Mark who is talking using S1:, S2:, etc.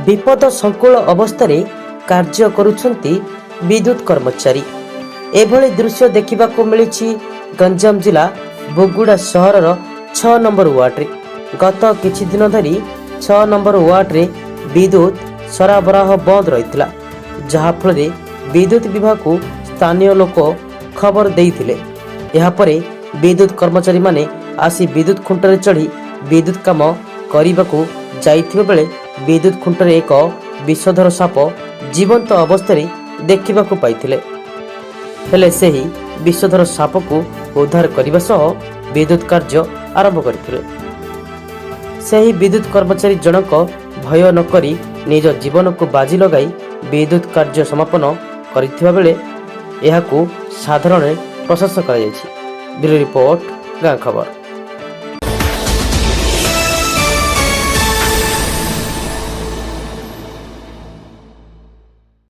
S1: ବିପଦ ସଂକୁଳ ଅବସ୍ଥାରେ କାର୍ଯ୍ୟ କରୁଛନ୍ତି ବିଦ୍ୟୁତ କର୍ମଚାରୀ। ଏଭଳି ଦୃଶ୍ୟ ଦେଖିବାକୁ ମିଳିଛି ଗଞ୍ଜାମ ଜିଲ୍ଲା ବୁଗୁଡ଼ା ସହରର 6 ନମ୍ବର ୱାର୍ଡରେ। ଗତ କିଛି ଦିନ ଧରି 6 ନମ୍ବର ୱାର୍ଡରେ ବିଦ୍ୟୁତ ସରବରାହ ବନ୍ଦ ରହିଥିଲା, ଯାହାଫଳରେ ବିଦ୍ୟୁତ ବିଭାଗକୁ ସ୍ଥାନୀୟ ଲୋକ ଖବର ଦେଇଥିଲେ। ଏହାପରେ ବିଦ୍ୟୁତ କର୍ମଚାରୀମାନେ ଆସି ବିଦ୍ୟୁତ ଖୁଣ୍ଟରେ ଚଢ଼ି ବିଦ୍ୟୁତ କାମ କରିବାକୁ ଯାଇଥିବା ବେଳେ ବିଦ୍ୟୁତ ଖୁଣ୍ଟରେ ଏକ ବିଷଧର ସାପ ଜୀବନ୍ତ ଅବସ୍ଥାରେ ଦେଖିବାକୁ ପାଇଥିଲେ। ହେଲେ ସେହି ବିଷଧର ସାପକୁ ଉଦ୍ଧାର କରିବା ସହ ବିଦ୍ୟୁତ କାର୍ଯ୍ୟ ଆରମ୍ଭ କରିଥିଲେ। ସେହି ବିଦ୍ୟୁତ କର୍ମଚାରୀ ଜଣକ ଭୟ ନକରି ନିଜ ଜୀବନକୁ ବାଜି ଲଗାଇ ବିଦ୍ୟୁତ କାର୍ଯ୍ୟ ସମାପନ କରିଥିବା ବେଳେ ଏହାକୁ ସାଧାରଣରେ ପ୍ରଶଂସା କରାଯାଇଛି। ବ୍ୟୁରୋ ରିପୋର୍ଟ, ଗାଁ ଖବର।